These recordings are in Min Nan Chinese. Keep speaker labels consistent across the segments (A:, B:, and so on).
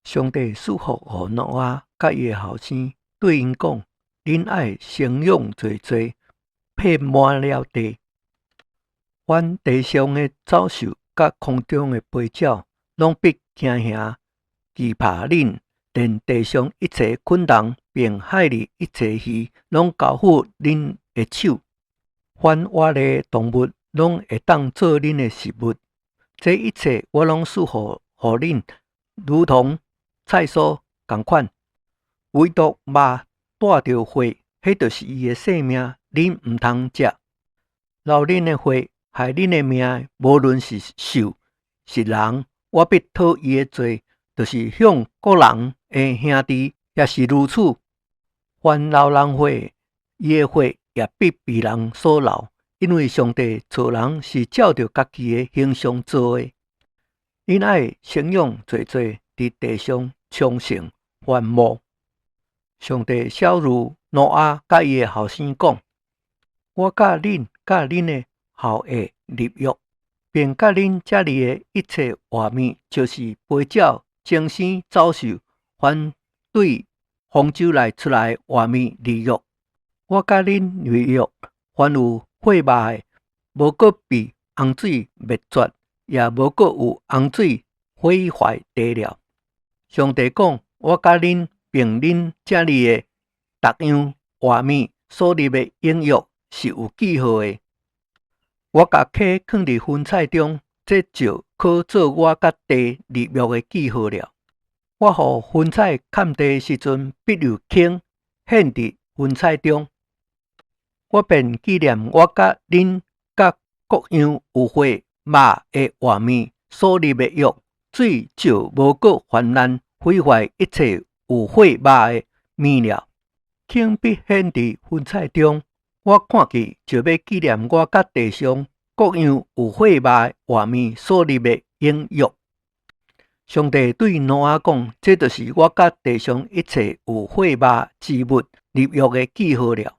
A: 上帝賜福予挪亞佮伊的後生，對𪜶講：恁愛生養濟濟，遍滿了地。凡地上的走獸佮空中的飛鳥，攏必驚嚇懼怕恁，連地上一切昆蟲，並海裡一切魚，攏交付恁的手。凡活的動物，攏會當做恁的食物。這一切我攏賜予予恁，如同菜蔬仝款。唯獨肉帶著血，彼就是伊的性命，恁毋通食。流恁的血，害恁的命，無論是獸是人，我必討伊的罪，就是向各人的兄弟也是如此。凡流人血，伊的血也必被人所流，因為上帝造人是照著家己的形象造的。恁愛生養濟濟，佇地上昌盛繁茂。上帝曉諭挪亞佮伊的後生講：我佮恁佮恁的後裔立約，並佮恁這裡的一切活物，就是飛鳥、精生、走獸，凡對方舟內出來的活物立約。我佮恁立約，凡有血肉的，無閣被洪水滅絕，也無閣有洪水毀壞地了。上帝講：我佮恁並恁這裡的逐樣活物所立的永約是有記號的。我共溪囥佇雲彩中，這就可做我佮地立約的記號了。我予雲彩蓋地的時陣，必有坑現佇雲彩中。我便紀念我佮恁佮各樣有血肉的活物所立的約，水就無閣泛濫毀壞一切有血肉的物了。坑必現佇雲彩中，我看見就欲紀念我佮地上各樣有血肉的活物所立的永約。上帝對挪亞講：這就是我佮地上一切有血肉之物立約的記號了。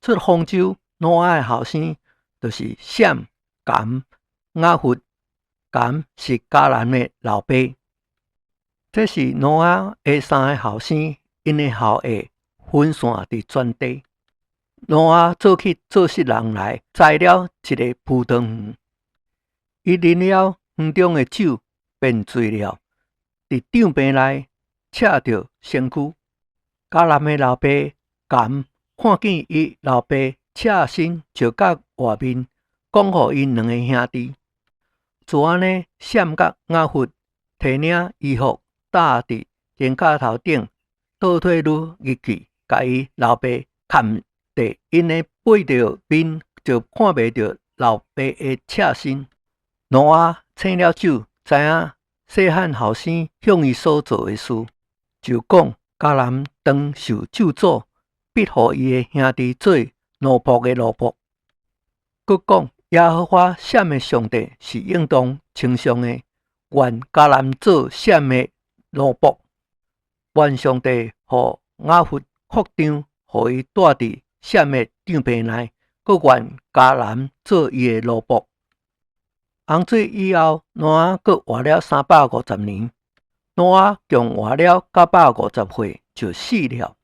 A: 出方舟，挪亞的後生就是閃、含、雅弗。含是迦南的老爸。這是挪亞的三個後生，𪜶的後裔分散佇全地。挪亞做起做穡人來，栽了一个葡萄園。伊啉了園中的酒，便醉了，佇帳篷內赤著身軀。迦南的老爸含看見伊老爸赤身，就佮外面講予𪜶兩个兄弟。就按呢，閃佮雅弗提領衣服搭佇肩胛頭頂，倒退嚕入去，共伊老爸崁佇𪜶的背著面，就看袂著老爸的赤身。挪亞醒了酒，知影細漢後生向伊所做的事，就講：迦南當受咒詛，必予伊的兄弟做奴僕的奴僕。閣講：耶和華閃的上帝是應當稱頌的，願迦南做閃的奴僕。願上帝予雅弗擴張，予伊住佇閃的帳篷內，閣願迦南做伊的奴僕。洪水以後，挪亞閣活了350年。挪亞共活了950歲，就死了。